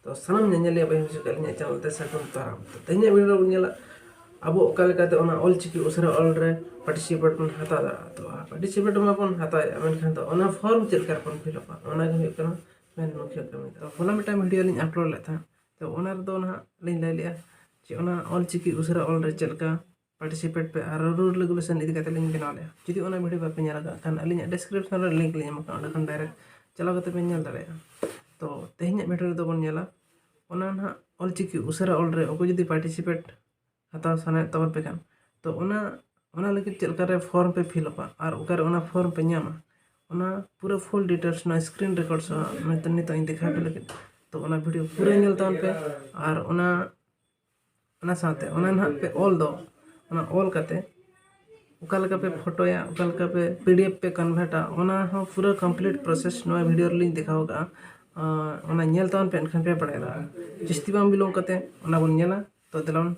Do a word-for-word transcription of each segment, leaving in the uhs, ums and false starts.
ᱛᱚ ᱥᱟᱱᱟᱢ ᱧᱮᱧᱮᱞᱤᱭᱟᱹ ᱵᱚᱭᱦᱟ ᱢᱤᱥᱤᱨ ᱠᱚ ᱟᱹᱞᱤᱧᱟᱜ ᱪᱮᱱᱮᱞ ᱛᱮ ᱥᱟᱹᱜᱩᱱ ᱫᱟᱨᱟᱢ᱾ ᱛᱚ ᱛᱮᱦᱮᱧᱟᱜ ᱵᱷᱤᱰᱤᱭᱳ ᱨᱮᱵᱚᱱ ᱧᱮᱞᱟ ᱟᱵᱚ ᱚᱠᱟ ᱞᱮᱠᱟᱛᱮ ᱚᱱᱟ ᱚᱞᱪᱤᱠᱤ ᱩᱥᱟᱹᱨᱟ ᱚᱞ ᱨᱮ ᱯᱟᱨᱴᱤᱥᱤᱯᱮᱴ ᱵᱚᱱ ᱦᱟᱛᱟᱣ ᱫᱟᱲᱮᱭᱟᱜᱼᱟ᱾ ᱛᱚ ᱯᱟᱨᱴᱤᱥᱤᱯᱮᱴ ᱢᱟᱵᱚᱱ ᱦᱟᱛᱟᱣᱮᱫᱼᱟ, ᱢᱮᱱᱠᱷᱟᱱ ᱫᱚ ᱚᱱᱟ ᱯᱷᱚᱨᱢ ᱪᱮᱫ ᱞᱮᱠᱟ ᱨᱮᱵᱚᱱ ᱯᱷᱤᱞᱟᱯᱟ, ᱚᱱᱟ ᱜᱮ ᱦᱩᱭᱩᱜ ᱠᱟᱱᱟ ᱢᱮᱱ ᱢᱩᱠᱷᱭᱟᱹ ᱠᱟᱹᱢᱤ᱾ ᱛᱚ ᱦᱚᱞᱟ ᱢᱤᱫᱴᱟᱝ ᱵᱷᱤᱰᱤᱭᱳ ᱞᱤᱧ ᱟᱯᱞᱳᱰ ᱞᱮᱫ ᱛᱟᱦᱮᱸᱫ, ᱛᱚ ᱚᱱᱟ ᱨᱮᱫᱚ ᱱᱟᱦᱟᱜ ᱞᱤᱧ ᱞᱟᱹᱭ ᱞᱮᱫᱼᱟ ᱡᱮ ᱚᱱᱟ ᱚᱞᱪᱤᱠᱤ ᱩᱥᱟᱹᱨᱟ ᱚᱞ ᱨᱮ ᱪᱮᱫ ᱞᱮᱠᱟ ᱯᱟᱨᱴᱤᱥᱤᱯᱮᱴ ᱯᱮ ᱟᱨ ᱨᱩᱞ ᱨᱮᱜᱩᱞᱮᱥᱚᱱ ᱤᱫᱤ ᱠᱟᱛᱮ ᱞᱤᱧ ᱵᱮᱱᱟᱣ ᱞᱮᱫᱼᱟ᱾ ᱡᱩᱫᱤ ᱚᱱᱟ ᱵᱷᱤᱰᱤᱭᱳ ᱵᱟᱯᱮ ᱧᱮᱞ ᱟᱠᱟᱫ ᱠᱷᱟᱱ ᱟᱹᱞᱤᱧᱟᱜ ᱰᱤᱥᱠᱨᱤᱯᱥᱚᱱ ᱨᱮ ᱞᱤᱝᱠ ᱞᱤᱧ ᱮᱢ ᱟᱠᱟᱫᱼᱟ, ᱚᱸᱰᱮ ᱠᱷᱚᱱ ᱰᱟᱭᱨᱮᱠᱴ ᱪᱟᱞᱟᱣ ᱠᱟᱛᱮ ᱯᱮ ᱧᱮᱞ ᱫᱟᱲᱮᱭᱟᱜᱼᱟ᱾ ᱛᱚ ᱛᱮᱦᱮᱧᱟᱜ ᱵᱷᱤᱰᱤᱭᱳ ᱨᱮᱫᱚ ᱵᱚᱱ ᱧᱮᱞᱟ ᱚᱱᱟ ᱱᱟᱦᱟᱜ ᱚᱞᱪᱤᱠᱤ ᱩᱥᱟᱹᱨᱟ ᱚᱞ ᱨᱮ ᱚᱠᱚᱭ ᱡᱩᱫᱤ ᱯᱟᱨᱴᱤᱥᱤᱯᱮᱴ ᱦᱟᱛᱟᱣ ᱥᱟᱱᱟᱭᱮᱫ ᱛᱟᱵᱚᱱ ᱯᱮ ᱠᱷᱟᱱ, ᱛᱚ ᱚᱱᱟ ᱚᱱᱟ ᱞᱟᱹᱜᱤᱫ ᱪᱮᱫ ᱞᱮᱠᱟᱨᱮ ᱯᱷᱚᱨᱢ ᱯᱮ ᱯᱷᱤᱞᱟᱯᱟ ᱟᱨ ᱚᱠᱟᱨᱮ ᱚᱱᱟ ᱯᱷᱚᱨᱢ ᱯᱮ ᱧᱟᱢᱟ, ᱚᱱᱟ ᱯᱩᱨᱟᱹ ᱯᱷᱩᱞ ᱰᱤᱴᱮᱞᱥ ᱱᱚᱣᱟ ᱥᱠᱨᱤᱱ ᱨᱮᱠᱚᱨᱰ ᱥᱟᱶ ᱱᱤᱛᱚᱜ ᱱᱤᱛᱚᱜ ᱤᱧ ᱫᱮᱠᱷᱟᱣ ᱟᱯᱮ ᱞᱟᱹᱜᱤᱫ᱾ ᱛᱚ ᱚᱱᱟ ᱵᱷᱤᱰᱤᱭᱳ ᱯᱩᱨᱟᱹ ᱧᱮᱞ ᱛᱟᱵᱚᱱ ᱯᱮ ᱟᱨ ᱚᱱᱟ ᱚᱱᱟ ᱥᱟᱶᱛᱮ ᱚᱱᱟ ᱱᱟᱦᱟᱜ ᱯᱮ ᱚᱞ ᱫᱚ, ᱚᱱᱟ ᱚᱞ ᱠᱟᱛᱮ ᱚᱠᱟ ᱞᱮᱠᱟ ᱯᱮ ᱯᱷᱳᱴᱳᱭᱟ, ᱚᱠᱟ ᱞᱮᱠᱟ ᱯᱮ ᱯᱤᱰᱤᱮᱯᱷ ᱯᱮ ᱠᱚᱱᱵᱷᱟᱨᱴᱟ, ᱚᱱᱟ ᱦᱚᱸ ᱯᱩᱨᱟᱹ ᱠᱚᱢᱯᱞᱤᱴ ᱯᱨᱚᱥᱮᱥ ᱱᱚᱣᱟ ᱵᱷᱤᱰᱤᱭᱳ ᱨᱮᱞᱤᱧ ᱫᱮᱠᱷᱟᱣ ᱠᱟᱜᱼᱟ᱾ ᱟᱸ, ᱚᱱᱟ ᱧᱮᱞ ᱛᱟᱵᱚᱱ ᱯᱮ, ᱮᱱᱠᱷᱟᱱ ᱯᱮ ᱵᱟᱲᱟᱭ ᱫᱟᱲᱮᱭᱟᱜᱼᱟ᱾ ᱡᱟᱹᱥᱛᱤ ᱵᱟᱝ ᱵᱤᱞᱚᱢ ᱠᱟᱛᱮ ᱚᱱᱟ ᱵᱚᱱ ᱧᱮᱞᱟ᱾ ᱛᱚ ᱫᱮᱞᱟ ᱵᱚᱱ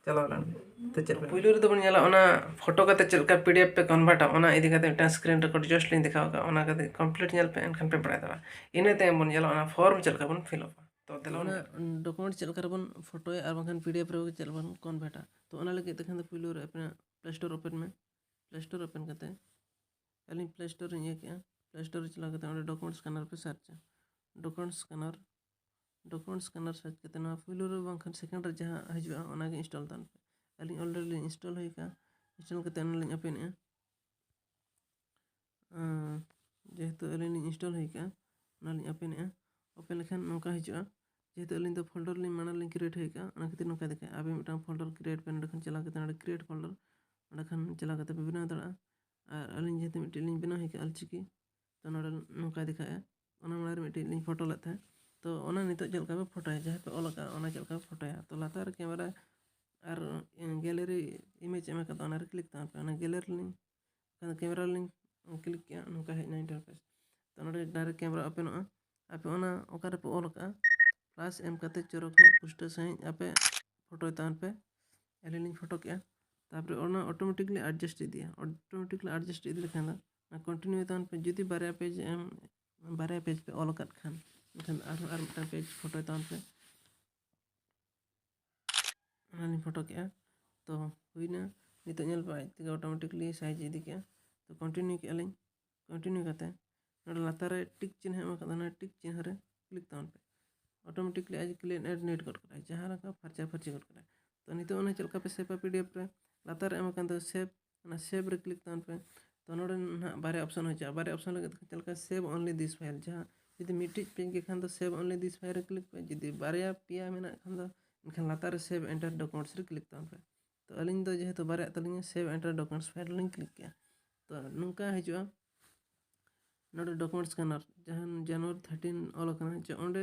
ᱪᱟᱞᱟᱣ ᱞᱮᱱ ᱜᱮ᱾ ᱛᱚ ᱪᱮᱫ ᱯᱮ ᱯᱩᱭᱞᱩ ᱨᱮᱫᱚ ᱵᱚᱱ ᱧᱮᱞᱟ ᱚᱱᱟ ᱯᱷᱳᱴᱳ ᱠᱟᱛᱮ ᱪᱮᱫ ᱞᱮᱠᱟ ᱯᱤᱰᱤᱮᱯᱷ ᱯᱮ ᱠᱚᱱᱵᱷᱟᱨᱴᱟ, ᱚᱱᱟ ᱤᱫᱤ ᱠᱟᱛᱮ ᱢᱤᱫᱴᱟᱝ ᱥᱠᱨᱤᱱ ᱨᱮᱠᱚᱨᱰ ᱡᱟᱥᱴ ᱞᱤᱧ ᱫᱮᱠᱷᱟᱣ ᱠᱟᱜᱼᱟ, ᱚᱱᱟ ᱠᱟᱛᱮ ᱠᱚᱢᱯᱞᱤᱴ ᱧᱮᱞ ᱯᱮ, ᱮᱱᱠᱷᱟᱱ ᱯᱮ ᱵᱟᱲᱟᱭ ᱫᱟᱲᱮᱭᱟᱜᱼᱟ᱾ ᱤᱱᱟᱹ ᱛᱟᱭᱚᱢ ᱵᱚᱱ ᱧᱮᱞᱟ ᱚᱱᱟ ᱯᱷᱚᱨᱢ ᱪᱮᱫ ᱞᱮᱠᱟ ᱵᱚᱱ ᱯᱷᱤᱞᱟᱯᱟ᱾ ᱛᱚ ᱫᱮᱞᱟ ᱵᱚᱱ ᱚᱱᱟ ᱰᱚᱠᱩᱢᱮᱱᱴ ᱪᱮᱫ ᱞᱮᱠᱟ ᱨᱮᱵᱚᱱ ᱯᱷᱳᱴᱳᱭᱟ ᱟᱨ ᱵᱟᱝᱠᱷᱟᱱ ᱯᱤᱰᱤᱮᱯᱷ ᱨᱮ ᱪᱮᱫ ᱞᱮᱠᱟ ᱵᱚᱱ ᱠᱚᱱᱵᱷᱟᱨᱴᱟ, ᱛᱚ ᱚᱱᱟ ᱞᱟᱹᱜᱤᱫ ᱛᱮ ᱠᱷᱟᱱ ᱫᱚ ᱯᱩᱭᱞᱩ ᱨᱮ ᱟᱯᱮ ᱯᱞᱮ ᱥᱴᱳᱨ ᱳᱯᱮᱱ ᱢᱮ᱾ ᱯᱞᱮ ᱥᱴᱳᱨ ᱳᱯᱮᱱ ᱠᱟᱛᱮ ᱟᱹᱞᱤᱧ ᱯᱞᱮ ᱥᱴᱳᱨ ᱨᱤᱧ ᱤᱭᱟᱹ ᱠᱮᱜᱼᱟ᱾ ᱯᱞᱮ ᱥᱴᱳᱨ ᱨᱮ ᱪᱟᱞᱟᱣ ᱠᱟᱛᱮ ᱚᱸᱰᱮ ᱰᱚᱠᱩᱢᱮᱱᱴ ᱥᱠᱟᱱᱟᱨ ᱯᱮ ᱥᱟᱨᱪᱟ᱾ ᱰᱚᱠᱩᱢᱮᱱᱴ ᱥᱠᱟᱱᱟᱨ, ᱰᱚᱠᱩᱢᱮᱱᱴ ᱥᱠᱟᱱᱟᱨ ᱥᱟᱨᱪ ᱠᱟᱛᱮ ᱱᱚᱣᱟ ᱯᱩᱭᱞᱩ ᱨᱮ ᱵᱟᱝᱠᱷᱟᱱ ᱥᱮᱠᱮᱱᱰ ᱨᱮ ᱡᱟᱦᱟᱸ ᱦᱤᱡᱩᱜᱼᱟ ᱚᱱᱟᱜᱮ ᱤᱱᱥᱴᱚᱞ ᱛᱟᱵᱚᱱ ᱯᱮ᱾ ᱟᱹᱞᱤᱧ ᱚᱞᱨᱮᱰᱤ ᱞᱤᱧ ᱤᱱᱥᱴᱚᱞ ᱦᱩᱭ ᱠᱟᱜᱼᱟ᱾ ᱤᱱᱥᱴᱚᱞ ᱠᱟᱛᱮ ᱚᱱᱟ ᱞᱤᱧ ᱳᱯᱮᱱᱮᱜᱼᱟ᱾ ᱟᱸ, ᱡᱮᱦᱮᱛᱩ ᱟᱹᱞᱤᱧ ᱞᱤᱧ ᱤᱱᱥᱴᱚᱞ ᱦᱩᱭ ᱠᱟᱜᱼᱟ, ᱚᱱᱟ ᱞᱤᱧ ᱳᱯᱮᱱᱮᱜᱼᱟ᱾ ᱳᱯᱮᱱ ᱞᱮᱠᱷᱟᱱ ᱱᱚᱝᱠᱟ ᱦᱤᱡᱩᱜᱼᱟ᱾ ᱡᱮᱦᱮᱛᱩ ᱟᱹᱞᱤᱧ ᱫᱚ ᱯᱷᱳᱞᱰᱟᱨ ᱞᱤᱧ ᱢᱟᱲᱟᱝ ᱞᱤᱧ ᱠᱨᱤᱭᱮᱴ ᱦᱩᱭ ᱠᱟᱜᱼᱟ, ᱚᱱᱟ ᱠᱷᱟᱹᱛᱤᱨ ᱱᱚᱝᱠᱟ ᱫᱮᱠᱷᱟᱜᱼᱟ᱾ ᱟᱵᱮᱱ ᱢᱤᱫᱴᱟᱝ ᱯᱷᱳᱞᱰᱟᱨ ᱠᱨᱤᱭᱮᱴ ᱵᱮᱱ, ᱚᱸᱰᱮ ᱠᱷᱚᱱ ᱪᱟᱞᱟᱣ ᱠᱟᱛᱮ ᱱᱚᱰᱮ ᱠᱨᱤᱭᱮᱴ ᱯᱷᱳᱞᱰᱟᱨ, ᱚᱸᱰᱮ ᱠᱷᱚᱱ ᱪᱟᱞᱟᱣ ᱠᱟᱛᱮ ᱯᱮ ᱵᱮᱱᱟᱣ ᱫᱟᱲᱮᱭᱟᱜᱼᱟ᱾ ᱟᱨ ᱟᱹᱞᱤᱧ ᱡᱮᱦᱮᱛᱩ ᱢᱤᱫᱴᱮᱱ ᱞᱤᱧ ᱵᱮᱱᱟᱣ ᱦᱩᱭ ᱠᱟᱜᱼᱟ ᱚᱞᱪᱤᱠᱤ, ᱛᱚ ᱱᱚᱰᱮ ᱱᱚᱝᱠᱟᱭ ᱫᱮᱠᱷᱟᱜᱼᱟ᱾ ᱚᱱᱟ ᱢᱟᱲᱟᱝ ᱨᱮ ᱢᱤᱫᱴᱮᱱ ᱞᱤᱧ ᱯᱷᱳᱴᱳ ᱞᱮᱫ ᱛᱟᱦᱮᱸᱫ, ᱛᱚ ᱚᱱᱟ ᱱᱤᱛᱚᱜ ᱪᱮᱫ ᱞᱮᱠᱟ ᱯᱮ ᱯᱷᱳᱴᱳᱭᱟ, ᱡᱟᱦᱟᱸ ᱯᱮ ᱚᱞ ᱟᱠᱟᱫᱼᱟ ᱚᱱᱟ ᱪᱮᱫ ᱞᱮᱠᱟ ᱯᱮ ᱯᱷᱳᱴᱳᱭᱟ᱾ ᱛᱚ ᱞᱟᱛᱟᱨ ᱨᱮ ᱠᱮᱢᱮᱨᱟ ᱟᱨ ᱜᱮᱞᱟᱨᱤ ᱤᱢᱮᱡᱽ ᱮᱢ ᱟᱠᱟᱫᱟ, ᱚᱱᱟ ᱨᱮ ᱠᱞᱤᱠ ᱛᱟᱵᱚᱱ ᱯᱮ᱾ ᱚᱱᱟ ᱜᱮᱞᱟᱨᱤ ᱞᱤᱧ, ᱠᱮᱢᱮᱨᱟ ᱞᱤᱧ ᱠᱞᱤᱠ ᱠᱮᱜᱼᱟ, ᱱᱚᱝᱠᱟ ᱦᱮᱡ ᱮᱱᱟ ᱤᱱᱴᱟᱨᱯᱷᱮᱥ᱾ ᱛᱚ ᱱᱚᱰᱮ ᱰᱟᱭᱨᱮᱠᱴ ᱠᱮᱢᱮᱨᱟ ᱳᱯᱮᱱᱚᱜᱼᱟ᱾ ᱟᱯᱮ ᱚᱱᱟ ᱚᱠᱟ ᱨᱮᱯᱮ ᱚᱞ ᱟᱠᱟᱫᱼᱟ, ᱯᱞᱟᱥ ᱮᱢ ᱠᱟᱛᱮ ᱪᱚᱨᱚᱠ ᱧᱚᱜ ᱯᱩᱥᱴᱟᱹᱣ ᱥᱟᱺᱦᱤᱡ ᱟᱯᱮ ᱯᱷᱳᱴᱳᱭ ᱛᱟᱵᱚᱱ ᱯᱮ᱾ ᱟᱹᱞᱤᱧ ᱞᱤᱧ ᱯᱷᱳᱴᱳ ᱠᱮᱜᱼᱟ᱾ ᱛᱟᱨᱯᱚᱨᱮ ᱚᱱᱟ ᱚᱴᱳᱢᱮᱴᱤᱠᱞᱤ ᱮᱰᱡᱟᱥᱴ ᱤᱫᱤᱜᱼᱟ᱾ ᱚᱴᱳᱢᱮᱴᱤᱠᱞᱤ ᱮᱰᱡᱟᱥᱴ ᱤᱫᱤ ᱞᱮᱠᱷᱟᱱ ᱫᱚ ᱚᱱᱟ ᱠᱚᱱᱴᱤᱱᱤᱭᱩ ᱛᱟᱵᱚᱱ ᱯᱮ᱾ ᱡᱩᱫᱤ ᱵᱟᱨᱭᱟ ᱯᱮᱡᱽ ᱮᱢ, ᱵᱟᱨᱭᱟ ᱯᱮᱡᱽ ᱯᱮ ᱚᱞ ᱟᱠᱟᱫ ᱠᱷᱟᱱ, ᱮᱱᱠᱷᱟᱱ ᱟᱨᱦᱚᱸ ᱟᱨ ᱢᱤᱫᱴᱟᱝ ᱯᱮᱡᱽ ᱯᱷᱳᱴᱳᱭ ᱛᱟᱵᱚᱱ ᱯᱮ᱾ ᱚᱱᱟᱞᱤᱧ ᱯᱷᱳᱴᱳ ᱠᱮᱜᱼᱟ᱾ ᱛᱚ ᱦᱩᱭᱱᱟ, ᱱᱤᱛᱚᱜ ᱧᱮᱞ ᱯᱮ ᱟᱡ ᱛᱮᱜᱮ ᱚᱴᱳᱢᱮᱴᱤᱠᱞᱤ ᱥᱟᱭᱤᱡᱽ ᱤᱫᱤ ᱠᱮᱜᱼᱟ᱾ ᱛᱚ ᱠᱚᱱᱴᱤᱱᱤᱭᱩ ᱠᱮᱜᱼᱟ ᱞᱤᱧ᱾ ᱠᱚᱱᱴᱤᱱᱤᱭᱩ ᱠᱟᱛᱮ ᱱᱚᱰᱮ ᱞᱟᱛᱟᱨ ᱨᱮ ᱴᱤᱠ ᱪᱤᱱᱦᱟᱹ ᱮᱢ ᱟᱠᱟᱫᱟ, ᱚᱱᱟ ᱴᱤᱠ ᱪᱤᱱᱦᱟᱹ ᱨᱮ ᱠᱞᱤᱠ ᱛᱟᱵᱚᱱ ᱯᱮ᱾ ᱚᱴᱳᱢᱮᱴᱤᱠᱞᱤ ᱟᱡ ᱠᱞᱤᱱ ᱮᱰ ᱱᱮᱴ ᱜᱚᱫ ᱠᱟᱜᱼᱟᱭ, ᱡᱟᱦᱟᱸ ᱞᱮᱠᱟ ᱯᱷᱟᱨᱪᱟ ᱯᱷᱟᱹᱨᱪᱤ ᱜᱚᱫ ᱠᱟᱜᱼᱟᱭ᱾ ᱛᱚ ᱱᱤᱛᱚᱜ ᱚᱱᱟ ᱪᱮᱫ ᱞᱮᱠᱟ ᱯᱮ ᱥᱮᱵᱷᱟ ᱯᱤᱰᱤᱮᱯᱷ ᱨᱮ, ᱞᱟᱛᱟᱨ ᱨᱮ ᱮᱢ ᱟᱠᱟᱱ ᱫᱚ ᱥᱮᱵᱷ, ᱚᱱᱟ ᱥᱮᱵᱷ ᱨᱮ ᱠᱞᱤᱠ ᱛᱟᱵᱚᱱ ᱯᱮ᱾ ᱛᱚ ᱱᱚᱰᱮ ᱱᱟᱦᱟᱜ ᱵᱟᱨᱭᱟ ᱚᱯᱥᱚᱱ ᱦᱤᱡᱩᱜᱼᱟ᱾ ᱵᱟᱨᱭᱟ ᱚᱯᱥᱚᱱ ᱞᱟᱹᱜᱤᱫ ᱪᱮᱫ ᱞᱮᱠᱟ ᱥᱮᱵᱷ ᱚᱱᱞᱤ ᱫᱤᱥ ᱯᱷᱟᱭᱤᱞ, ᱡᱟᱦᱟᱸ ᱡᱩᱫᱤ ᱢᱤᱫᱴᱤᱡ ᱯᱮᱡᱽ ᱜᱮ ᱠᱷᱟᱱ ᱫᱚ ᱥᱮᱵᱷ ᱚᱱᱞᱤ ᱫᱤᱥ ᱯᱷᱟᱭᱤᱞ ᱨᱮ ᱠᱞᱤᱠ ᱯᱮ, ᱡᱩᱫᱤ ᱵᱟᱨᱭᱟ ᱯᱮᱭᱟ ᱢᱮᱱᱟᱜ ᱠᱷᱟᱱ ᱫᱚ ᱮᱱᱠᱷᱟᱱ ᱞᱟᱛᱟᱨ ᱨᱮ ᱥᱮᱵᱷ ᱮᱱᱴᱟᱨ ᱰᱚᱠᱩᱢᱮᱱᱴᱥ ᱨᱮ ᱠᱞᱤᱠ ᱛᱟᱵᱚᱱ ᱯᱮ᱾ ᱛᱚ ᱟᱹᱞᱤᱧ ᱫᱚ ᱡᱮᱦᱮᱛᱩ ᱵᱟᱨᱭᱟ ᱛᱟᱹᱞᱤᱧᱟ, ᱥᱮᱵᱷ ᱮᱱᱴᱟᱨ ᱰᱚᱠᱩᱢᱮᱱᱴᱥ ᱯᱷᱟᱭᱤᱞ ᱨᱮᱞᱤᱧ ᱠᱞᱤᱠ ᱠᱮᱜᱼᱟ᱾ ᱛᱚ ᱱᱚᱝᱠᱟ ᱦᱤᱡᱩᱜᱼᱟ, ᱱᱚᱰᱮ ᱰᱚᱠᱩᱢᱮᱱᱴᱥ ᱠᱟᱱᱟ, ᱡᱟᱦᱟᱸ ᱡᱟᱱᱩᱣᱟᱨᱤ ᱛᱷᱟᱨᱴᱤᱱ ᱚᱞ ᱟᱠᱟᱱᱟ, ᱡᱮ ᱚᱸᱰᱮ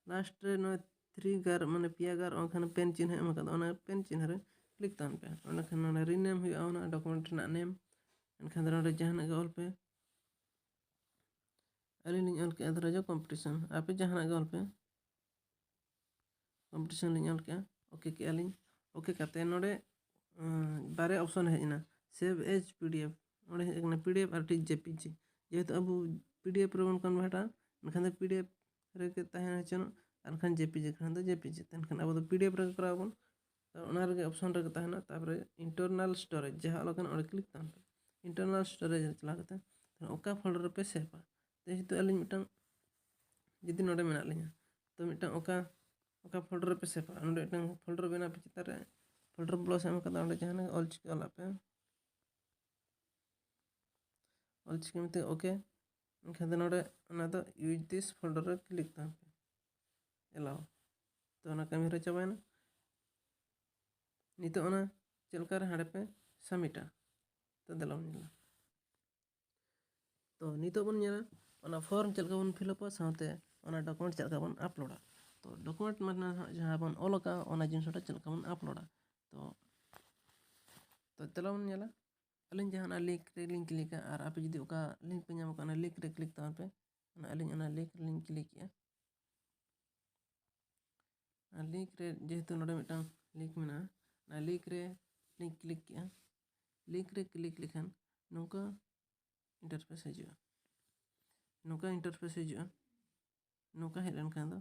ᱞᱟᱥᱴ ᱨᱮ ᱱᱚᱜᱼᱚᱭ ᱛᱷᱨᱤ ᱜᱟᱨ ᱢᱟᱱᱮ ᱯᱮᱭᱟ ᱜᱟᱨ ᱚᱱᱠᱟᱱ ᱯᱮᱱ ᱪᱤᱱᱦᱟᱹ ᱮᱢ ᱟᱠᱟᱫᱟ, ᱚᱱᱟ ᱯᱮᱱ ᱪᱤᱱᱦᱟᱹ ᱨᱮ ᱠᱞᱤᱠ ᱛᱟᱵᱚᱱ ᱯᱮ᱾ ᱚᱸᱰᱮ ᱠᱷᱟᱱ ᱱᱚᱰᱮ ᱨᱤᱱᱮᱢ ᱦᱩᱭᱩᱜᱼᱟ ᱚᱱᱟ ᱰᱚᱠᱩᱢᱮᱱᱴ ᱨᱮᱱᱟᱜ ᱱᱮᱢ᱾ ᱮᱱᱠᱷᱟᱱ ᱫᱚ ᱱᱚᱰᱮ ᱡᱟᱦᱟᱱᱟᱜ ᱜᱮ ᱚᱞ ᱯᱮ᱾ ᱟᱹᱞᱤᱧ ᱞᱤᱧ ᱚᱞ ᱠᱮᱜᱼᱟ ᱫᱷᱚᱨᱚ ᱡᱮ ᱠᱚᱢᱯᱤᱴᱤᱥᱚᱱ, ᱟᱯᱮ ᱡᱟᱦᱟᱱᱟᱜ ᱜᱮ ᱚᱞ ᱯᱮ᱾ ᱠᱚᱢᱯᱤᱴᱤᱥᱚᱱ ᱞᱤᱧ ᱚᱞ ᱠᱮᱜᱼᱟ, ᱳᱠᱮ ᱠᱮᱜᱼᱟ ᱞᱤᱧ᱾ ᱳᱠᱮ ᱠᱟᱛᱮ ᱱᱚᱰᱮ ᱵᱟᱨᱭᱟ ᱚᱯᱥᱚᱱ ᱦᱮᱡ ᱮᱱᱟ, ᱥᱮᱵᱷ ᱮᱡᱽ ᱯᱤᱰᱤᱮᱯᱷ, ᱚᱸᱰᱮ ᱦᱮᱡ ᱟᱠᱟᱱᱟ ᱯᱤᱰᱤᱮᱯᱷ ᱟᱨ ᱴᱷᱤᱠ ᱡᱮᱯᱤᱡᱤ᱾ ᱡᱮᱦᱮᱛᱩ ᱟᱵᱚ ᱯᱤᱰᱤᱮᱯᱷ ᱨᱮᱵᱚᱱ ᱠᱚᱱᱵᱷᱟᱨᱴᱟ, ᱮᱱᱠᱷᱟᱱ ᱫᱚ ᱯᱤᱰᱤᱮᱯᱷ ᱨᱮᱜᱮ ᱛᱟᱦᱮᱸ ᱦᱚᱪᱚᱱᱚᱜ, ᱟᱨ ᱠᱷᱟᱱ ᱡᱮᱯᱤᱡᱤ ᱠᱷᱟᱱ ᱫᱚ ᱡᱮᱯᱤᱡᱤ᱾ ᱮᱱᱠᱷᱟᱱ ᱟᱵᱚ ᱫᱚ ᱯᱤᱰᱤᱮᱯᱷ ᱨᱮᱜᱮ ᱠᱚᱨᱟᱣ ᱟᱵᱚᱱ᱾ ᱛᱚ ᱚᱱᱟ ᱨᱮᱜᱮ ᱚᱯᱥᱚᱱ ᱨᱮᱜᱮ ᱛᱟᱦᱮᱱᱟ᱾ ᱛᱟᱨᱯᱚᱨᱮ ᱤᱱᱴᱟᱨᱱᱟᱞ ᱥᱴᱳᱨᱮᱡᱽ ᱡᱟᱦᱟᱸ ᱚᱞ ᱟᱠᱟᱱᱟ ᱚᱸᱰᱮ ᱠᱞᱤᱠ ᱛᱟᱵᱚᱱ ᱯᱮ᱾ ᱤᱱᱴᱟᱨᱱᱟᱞ ᱥᱴᱳᱨᱮᱡᱽ ᱨᱮ ᱪᱟᱞᱟᱣ ᱠᱟᱛᱮ ᱚᱠᱟ ᱯᱷᱳᱞᱰᱟᱨ ᱨᱮᱯᱮ ᱥᱮᱵᱷᱟ᱾ ᱡᱮᱦᱮᱛᱩ ᱟᱹᱞᱤᱧ ᱢᱤᱫᱴᱟᱝ, ᱡᱩᱫᱤ ᱱᱚᱰᱮ ᱢᱮᱱᱟᱜ ᱞᱤᱧᱟ, ᱛᱚ ᱢᱤᱫᱴᱟᱝ ᱚᱠᱟ, ᱚᱠᱟ ᱯᱷᱳᱞᱰᱟᱨ ᱨᱮᱯᱮ ᱥᱮᱵᱷᱟ, ᱱᱚᱰᱮ ᱢᱤᱫᱴᱟᱝ ᱯᱷᱳᱞᱰᱟᱨ ᱵᱮᱱᱟᱣ ᱯᱮ, ᱪᱮᱛᱟᱱ ᱨᱮ ᱯᱷᱳᱞᱰᱟᱨ ᱵᱞᱚᱥ ᱮᱢ ᱠᱟᱫᱟ, ᱚᱸᱰᱮ ᱡᱟᱦᱟᱱᱟᱜ ᱚᱞᱪᱤᱠᱤ ᱚᱞᱟᱜ ᱯᱮ᱾ ᱚᱞᱪᱤᱠᱤ ᱢᱮᱱᱛᱮ ᱳᱠᱮ᱾ ᱮᱱᱠᱷᱟᱱ ᱫᱚ ᱱᱚᱰᱮ ᱚᱱᱟ ᱫᱚ use this folder ᱨᱮ ᱠᱞᱤᱠ ᱛᱟᱵᱚᱱ ᱯᱮ, ᱮᱞᱟᱣ᱾ ᱛᱚ ᱚᱱᱟ ᱠᱟᱹᱢᱤ ᱦᱚᱨᱟ ᱪᱟᱵᱟᱭᱮᱱᱟ᱾ ᱱᱤᱛᱚᱜ ᱚᱱᱟ ᱪᱮᱫ ᱞᱮᱠᱟ ᱨᱮ ᱦᱟᱸᱰᱮ ᱯᱮ ᱥᱟᱵᱢᱤᱴᱟ᱾ ᱛᱚ ᱫᱮᱞᱟ ᱵᱚᱱ ᱧᱮᱞᱟ᱾ ᱛᱚ ᱱᱤᱛᱚᱜ ᱵᱚᱱ ᱧᱮᱞᱟ ᱚᱱᱟ ᱯᱷᱚᱨᱢ ᱪᱮᱫ ᱞᱮᱠᱟ ᱵᱚᱱ ᱯᱷᱤᱞᱟᱯᱟ, ᱥᱟᱶᱛᱮ ᱚᱱᱟ ᱰᱚᱠᱩᱢᱮᱱᱴ ᱪᱮᱫ ᱞᱮᱠᱟ ᱵᱚᱱ ᱟᱯᱞᱳᱰᱟ᱾ ᱛᱚ ᱰᱚᱠᱩᱢᱮᱱᱴ ᱢᱟᱱᱮ ᱱᱟᱦᱟᱜ ᱡᱟᱦᱟᱸ ᱵᱚᱱ ᱚᱞ ᱟᱠᱟᱫ, ᱚᱱᱟ ᱡᱤᱱᱤᱥ ᱚᱸᱰᱮ ᱪᱮᱫ ᱞᱮᱠᱟ ᱵᱚᱱ ᱟᱯᱞᱳᱰᱟ᱾ ᱛᱚ, ᱛᱚ ᱫᱮᱞᱟ ᱵᱚᱱ ᱧᱮᱞᱟ᱾ ᱟᱹᱞᱤᱧ ᱡᱟᱦᱟᱸ ᱚᱱᱟ ᱞᱤᱝᱠ ᱨᱮᱞᱤᱧ ᱠᱞᱤᱠᱟ, ᱟᱨ ᱟᱯᱮ ᱡᱩᱫᱤ ᱚᱠᱟ ᱞᱤᱝᱠ ᱯᱮ ᱧᱟᱢ ᱟᱠᱟᱫ, ᱚᱱᱟ ᱞᱤᱝᱠ ᱨᱮ ᱠᱞᱤᱠ ᱛᱟᱵᱚᱱ ᱯᱮ᱾ ᱚᱱᱟ ᱟᱹᱞᱤᱧ ᱚᱱᱟ ᱞᱤᱝᱠ ᱨᱮᱞᱤᱧ ᱠᱞᱤᱠᱮᱜᱼᱟ᱾ ᱟᱨ ᱞᱤᱝᱠ ᱨᱮ ᱡᱮᱦᱮᱛᱩ ᱱᱚᱰᱮ ᱢᱤᱫᱴᱟᱝ ᱞᱤᱝᱠ ᱢᱮᱱᱟᱜᱼᱟ, ᱚᱱᱟ ᱞᱤᱝᱠ ᱨᱮ ᱞᱤᱧ ᱠᱞᱤᱠ ᱠᱮᱜᱼᱟ᱾ ᱞᱤᱝᱠ ᱨᱮ ᱠᱞᱤᱠ ᱞᱮᱠᱷᱟᱱ ᱱᱚᱝᱠᱟ ᱤᱱᱴᱟᱨᱯᱷᱮᱥ ᱦᱤᱡᱩᱜᱼᱟ᱾ ᱱᱚᱝᱠᱟ ᱤᱱᱴᱟᱨᱯᱷᱮᱥ ᱦᱤᱡᱩᱜᱼᱟ᱾ ᱱᱚᱝᱠᱟ ᱦᱮᱡ ᱞᱮᱱᱠᱷᱟᱱ ᱫᱚ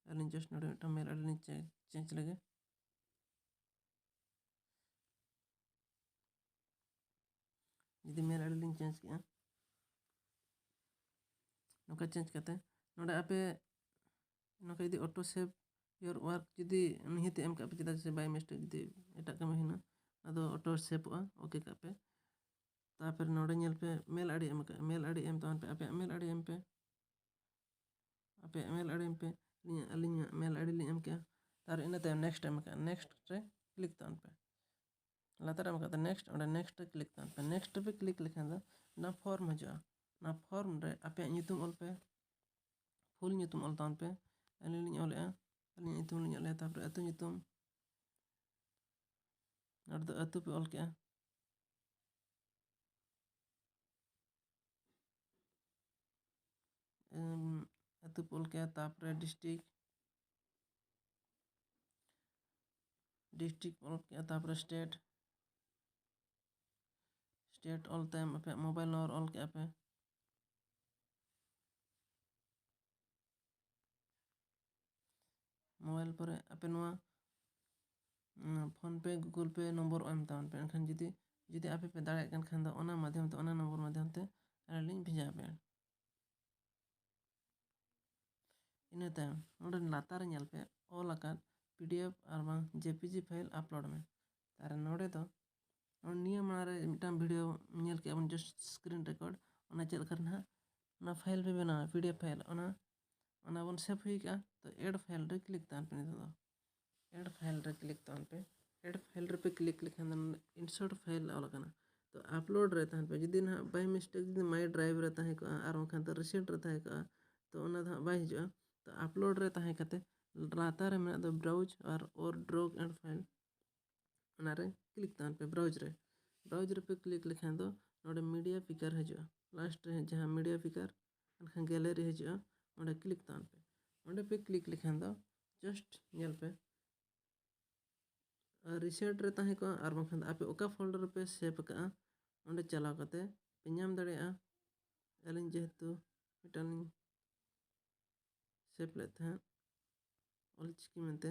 ᱟᱹᱞᱤᱧ just ᱱᱚᱰᱮ ᱢᱤᱫᱴᱟᱝ ᱢᱮᱞ ᱟᱭᱰᱤ ᱞᱤᱧ change ᱞᱮᱜᱮ᱾ ᱡᱩᱫᱤ ᱢᱮᱞ ᱟᱭᱰᱤ ᱞᱤᱧ change ᱠᱮᱜᱼᱟ, ᱱᱚᱝᱠᱟ change ᱠᱟᱛᱮ ᱱᱚᱰᱮ ᱟᱯᱮ ᱱᱚᱝᱠᱟ ᱡᱩᱫᱤ auto save your work ᱡᱩᱫᱤ ᱱᱤᱦᱟᱹᱛ ᱮᱢ ᱠᱟᱜ ᱯᱮ, ᱪᱮᱫᱟᱜ ᱥᱮ by mistake ᱡᱩᱫᱤ ᱮᱴᱟᱜ ᱠᱟᱹᱢᱤ ᱦᱩᱭᱱᱟ, ᱚᱱᱟ ᱫᱚ auto saveᱚᱜᱼᱟ, okay ᱠᱟᱜ ᱯᱮ᱾ ᱛᱟᱨᱯᱚᱨᱮ ᱱᱚᱰᱮ ᱧᱮᱞ ᱯᱮ ᱢᱮᱞ ᱟᱭᱰᱤ ᱮᱢ ᱠᱟᱜᱼᱟ, ᱢᱮᱞ ᱟᱭᱰᱤ ᱮᱢ ᱛᱟᱵᱚᱱ ᱯᱮ, ᱟᱯᱮᱭᱟᱜ ᱢᱮᱞ ᱟᱭᱰᱤ ᱮᱢ ᱯᱮ, ᱟᱯᱮᱭᱟᱜ ᱢᱮᱞ ᱟᱭᱰᱤ ᱮᱢ ᱯᱮ᱾ ᱟᱹᱞᱤᱧᱟᱜ, ᱟᱹᱞᱤᱧᱟᱜ ᱢᱮᱞ ᱟᱭᱰᱤ ᱞᱤᱧ ᱮᱢ ᱠᱮᱜᱼᱟ᱾ ᱛᱟᱨ ᱤᱱᱟᱹ ᱛᱟᱭᱚᱢ next ᱮᱢ ᱠᱟᱜᱼᱟ, next ᱨᱮ click ᱛᱟᱵᱚᱱ ᱯᱮ᱾ ᱞᱟᱛᱟᱨ ᱮᱢ ᱠᱟᱜ next, ᱚᱸᱰᱮ next ᱨᱮ click ᱛᱟᱵᱚᱱ ᱯᱮ᱾ Next ᱨᱮᱯᱮ click ᱞᱮᱠᱷᱟᱱ ᱫᱚ ᱚᱱᱟ form ᱦᱤᱡᱩᱜᱼᱟ᱾ ᱚᱱᱟ form ᱨᱮ ᱟᱯᱮᱭᱟᱜ ᱧᱩᱛᱩᱢ ᱚᱞ ᱯᱮ, full ᱧᱩᱛᱩᱢ ᱚᱞ ᱛᱟᱵᱚᱱ ᱯᱮ᱾ ᱟᱹᱞᱤᱧ ᱞᱤᱧ ᱚᱞᱮᱜᱼᱟ, ᱟᱹᱞᱤᱧᱟᱜ ᱧᱩᱛᱩᱢ ᱞᱤᱧ ᱚᱞᱮᱜᱼᱟ, ᱛᱟᱨᱯᱚᱨᱮ ᱟᱹᱛᱩ ᱧᱩᱛᱩᱢ, ᱱᱚᱰᱮ ᱫᱚ ᱟᱹᱛᱩ ᱯᱮ ᱚᱞ ᱠᱮᱜᱼᱟ᱾ ᱮᱢ, ᱟᱹᱛᱩ ᱯᱮ ᱚᱞ ᱠᱮᱜᱼᱟ, ᱛᱟᱨᱯᱚᱨᱮ district, district ᱯᱮ ᱚᱞ ᱠᱮᱜᱼᱟ, ᱛᱟᱨᱯᱚᱨᱮ state, state ᱚᱞ ᱛᱟᱭᱚᱢ ᱟᱯᱮᱭᱟᱜ mobile number ᱚᱞ ᱠᱮᱜᱼᱟ ᱯᱮ᱾ Mobile ᱯᱚᱨᱮ ᱟᱯᱮ ᱱᱚᱣᱟ, ᱩᱸ, PhonePe, Google Pay ᱱᱚᱢᱵᱚᱨ ᱮᱢ ᱛᱟᱵᱚᱱ ᱯᱮ᱾ ᱮᱱᱠᱷᱟᱱ ᱡᱩᱫᱤ, ᱡᱩᱫᱤ ᱟᱯᱮ ᱯᱮ ᱫᱟᱲᱮᱭᱟᱜ ᱠᱟᱱ ᱠᱷᱟᱱ ᱫᱚ ᱚᱱᱟ ᱢᱟᱫᱽᱫᱷᱚᱢ ᱛᱮ, ᱚᱱᱟ ᱱᱚᱢᱵᱚᱨ ᱢᱟᱫᱽᱫᱷᱚᱢ ᱛᱮ ᱟᱞᱮ ᱞᱤᱧ ᱵᱷᱮᱡᱟ ᱟᱯᱮᱭᱟ᱾ ᱤᱱᱟᱹ ᱛᱟᱭᱚᱢ ᱱᱚᱰᱮ ᱞᱟᱛᱟᱨ ᱨᱮ ᱧᱮᱞ ᱯᱮ ᱚᱞ ᱟᱠᱟᱫ PDF ᱟᱨ ᱵᱟᱝ JPG file upload ᱢᱮ᱾ ᱟᱨ ᱱᱚᱰᱮ ᱫᱚ ᱱᱚᱰᱮ ᱱᱤᱭᱟᱹ ᱢᱟᱲᱟᱝ ᱨᱮ ᱢᱤᱫᱴᱟᱝ video ᱧᱮᱞ ᱠᱮᱜᱼᱟ ᱵᱚᱱ, just screen record, ᱚᱱᱟ ᱪᱮᱫ ᱞᱮᱠᱟ ᱨᱮ ᱱᱟᱦᱟᱜ ᱚᱱᱟ file ᱯᱮ ᱵᱮᱱᱟᱣᱟ, PDF file, ᱚᱱᱟ, ᱚᱱᱟ ᱵᱚᱱ save ᱦᱩᱭ ᱠᱟᱜᱼᱟ᱾ ᱛᱚ add file ᱨᱮ click ᱛᱟᱵᱚᱱ ᱯᱮ ᱱᱤᱛᱚᱜ ᱫᱚ᱾ Add file ᱨᱮ click ᱛᱟᱵᱚᱱ ᱯᱮ᱾ Add file ᱨᱮᱯᱮ click ᱞᱮᱠᱷᱟᱱ ᱫᱚ ᱱᱚᱰᱮ insert file ᱚᱞ ᱟᱠᱟᱱᱟ᱾ ᱛᱚ upload ᱨᱮ ᱛᱟᱦᱮᱱ ᱯᱮ᱾ ᱡᱩᱫᱤ ᱱᱟᱦᱟᱜ by mistake ᱡᱩᱫᱤ My Drive ᱨᱮ ᱛᱟᱦᱮᱸ ᱠᱚᱜᱼᱟ ᱟᱨ ᱵᱟᱝᱠᱷᱟᱱ ᱫᱚ recent ᱨᱮ ᱛᱟᱦᱮᱸ ᱠᱚᱜᱼᱟ, ᱛᱚ ᱚᱱᱟ ᱫᱚ ᱦᱟᱸᱜ ᱵᱟᱭ ᱦᱤᱡᱩᱜᱼᱟ᱾ ᱛᱚ upload ᱨᱮ ᱛᱟᱦᱮᱸ ᱠᱟᱛᱮ ᱞᱟᱛᱟᱨ ᱨᱮ ᱢᱮᱱᱟᱜ ᱫᱚ browse R or drag and file, ᱚᱱᱟᱨᱮ click ᱛᱟᱵᱚᱱ ᱯᱮ, browse ᱨᱮ᱾ Browse ᱨᱮᱯᱮ click ᱞᱮᱠᱷᱟᱱ ᱫᱚ ᱱᱚᱰᱮ media picker ᱦᱤᱡᱩᱜᱼᱟ᱾ Last ᱨᱮ ᱡᱟᱦᱟᱸ media picker, ᱮᱱᱠᱷᱟᱱ gallery ᱦᱤᱡᱩᱜᱼᱟ, ᱚᱸᱰᱮ click ᱛᱟᱵᱚᱱ ᱯᱮ᱾ ᱚᱸᱰᱮ ᱯᱮ click ᱞᱮᱠᱷᱟᱱ ᱫᱚ just ᱧᱮᱞ ᱯᱮ, recent ᱨᱮ ᱛᱟᱦᱮᱸ ᱠᱚᱜᱼᱟ ᱟᱨ ᱵᱟᱝᱠᱷᱟᱱ ᱫᱚ ᱟᱯᱮ ᱚᱠᱟ folder ᱨᱮᱯᱮ save ᱟᱠᱟᱫᱼᱟ, ᱚᱸᱰᱮ ᱪᱟᱞᱟᱣ ᱠᱟᱛᱮ ᱯᱮ ᱧᱟᱢ ᱫᱟᱲᱮᱭᱟᱜᱼᱟ᱾ ᱟᱹᱞᱤᱧ ᱡᱮᱦᱮᱛᱩ ᱢᱤᱫᱴᱟᱝ ᱞᱤᱧ save ᱞᱮᱫ ᱛᱟᱦᱮᱸᱫ ᱚᱞᱪᱤᱠᱤ ᱢᱮᱱᱛᱮ,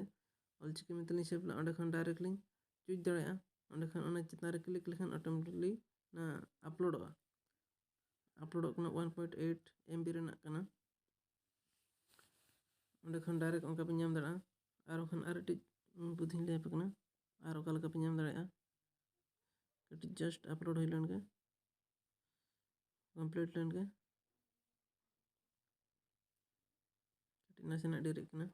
ᱚᱞᱪᱤᱠᱤ ᱢᱮᱱᱛᱮ ᱞᱤᱧ save ᱞᱮᱫᱟ, ᱚᱸᱰᱮ ᱠᱷᱚᱱ direct ᱞᱤᱧ choose ᱫᱟᱲᱮᱭᱟᱜᱼᱟ᱾ ᱚᱸᱰᱮ ᱠᱷᱚᱱ ᱚᱱᱟ ᱪᱮᱛᱟᱱ ᱨᱮ click ᱞᱮᱠᱷᱟᱱ automatically ᱚᱱᱟ ᱟᱯᱞᱳᱰᱚᱜᱼᱟ᱾ ᱟᱯᱞᱳᱰᱚᱜ ᱠᱟᱱᱟ, one point eight M B ᱨᱮᱱᱟᱜ ᱠᱟᱱᱟ᱾ ᱚᱸᱰᱮ ᱠᱷᱚᱱ direct ᱚᱱᱠᱟ ᱯᱮ ᱧᱟᱢ ᱫᱟᱲᱮᱭᱟᱜᱼᱟ᱾ ᱟᱨ ᱵᱟᱠᱷᱟᱱ ᱟᱨ ᱢᱤᱫᱴᱤᱡ ᱵᱩᱫᱷᱤᱧ ᱞᱟᱹᱭ ᱟᱯᱮ ᱠᱟᱱᱟ, ᱟᱨ ᱚᱠᱟ ᱞᱮᱠᱟ ᱯᱮ ᱧᱟᱢ ᱫᱟᱲᱮᱭᱟᱜᱼᱟ᱾ ᱠᱟᱹᱴᱤᱡ just ᱟᱯᱞᱳᱰ ᱦᱩᱭ ᱞᱮᱱ ᱜᱮ, complete ᱞᱮᱱ ᱜᱮ᱾ ᱠᱟᱹᱴᱤᱡ ᱱᱟᱥᱮᱱᱟᱜ ᱰᱮᱨᱤᱜ ᱠᱟᱱᱟ᱾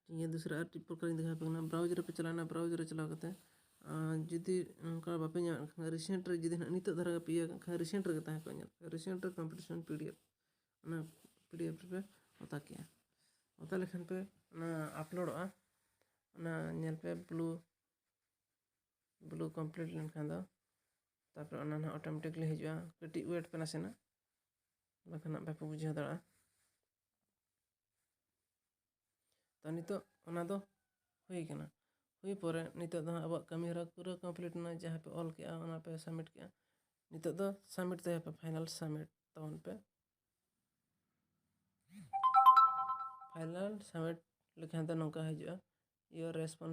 ᱴᱷᱤᱠ ᱜᱮᱭᱟ, ᱫᱩᱥᱨᱟ ᱟᱨ ᱪᱮᱫ ᱯᱨᱚᱠᱟᱨᱤᱧ ᱫᱮᱠᱷᱟᱣ ᱟᱯᱮ ᱠᱟᱱᱟ᱾ ᱵᱨᱟᱣᱩᱡᱽ ᱨᱮᱯᱮ ᱪᱟᱞᱟᱣᱱᱟ, ᱵᱨᱟᱣᱩᱡᱽ ᱨᱮ ᱪᱟᱞᱟᱣ ᱠᱟᱛᱮ, ᱟᱨ ᱡᱩᱫᱤ ᱱᱚᱝᱠᱟ ᱵᱟᱯᱮ ᱧᱟᱢᱮᱫ ᱠᱷᱟᱱ, recent ᱨᱮ ᱡᱩᱫᱤ ᱱᱟᱦᱟᱜ ᱱᱤᱛᱚᱜ ᱫᱷᱟᱨᱟ ᱜᱮ ᱯᱮ ᱤᱭᱟᱹ ᱠᱟᱜ ᱠᱷᱟᱱ, recent ᱨᱮᱜᱮ ᱛᱟᱦᱮᱸ ᱠᱚᱜᱼᱟ, ᱧᱮᱞ ᱯᱮ, recent ᱨᱮ competition P D F, ᱚᱱᱟ P D F ᱨᱮᱯᱮ ᱚᱛᱟ ᱠᱮᱜᱼᱟ᱾ ᱚᱛᱟ ᱞᱮᱠᱷᱟᱱ ᱯᱮ ᱚᱱᱟ ᱟᱯᱞᱳᱰᱚᱜᱼᱟ, ᱚᱱᱟ ᱧᱮᱞ ᱯᱮ blue, blue complete ᱞᱮᱱᱠᱷᱟᱱ ᱫᱚ ᱛᱟᱨᱯᱚᱨᱮ ᱚᱱᱟ ᱱᱟᱦᱟᱜ automatically ᱦᱤᱡᱩᱜᱼᱟ᱾ ᱠᱟᱹᱴᱤᱡ wait ᱯᱮ ᱱᱟᱥᱮᱱᱟᱜ, ᱵᱟᱠᱷᱟᱱ ᱱᱟᱜ ᱵᱟᱯᱮ ᱵᱩᱡᱷᱟᱹᱣ ᱫᱟᱲᱮᱭᱟᱜᱼᱟ᱾ ᱛᱚ ᱱᱤᱛᱚᱜ ᱚᱱᱟ ᱫᱚ ᱦᱩᱭ ᱠᱟᱱᱟ᱾ ᱦᱩᱭ ᱯᱚᱨᱮ ᱱᱤᱛᱚᱜ ᱫᱚ ᱦᱟᱸᱜ ᱟᱵᱚᱣᱟᱜ ᱠᱟᱹᱢᱤ ᱦᱚᱨᱟ ᱯᱩᱨᱟᱹ complete ᱮᱱᱟ᱾ ᱡᱟᱦᱟᱸ ᱯᱮ ᱚᱞ ᱠᱮᱜᱼᱟ, ᱚᱱᱟ ᱯᱮ submit ᱠᱮᱜᱼᱟ᱾ ᱱᱤᱛᱚᱜ ᱫᱚ submit ᱛᱟᱭᱟ ᱯᱮ, final submit ᱛᱟᱵᱚᱱ ᱯᱮ᱾ Final submit ᱞᱮᱠᱷᱟᱱ ᱫᱚ ᱱᱚᱝᱠᱟ ᱦᱤᱡᱩᱜᱼᱟ, your response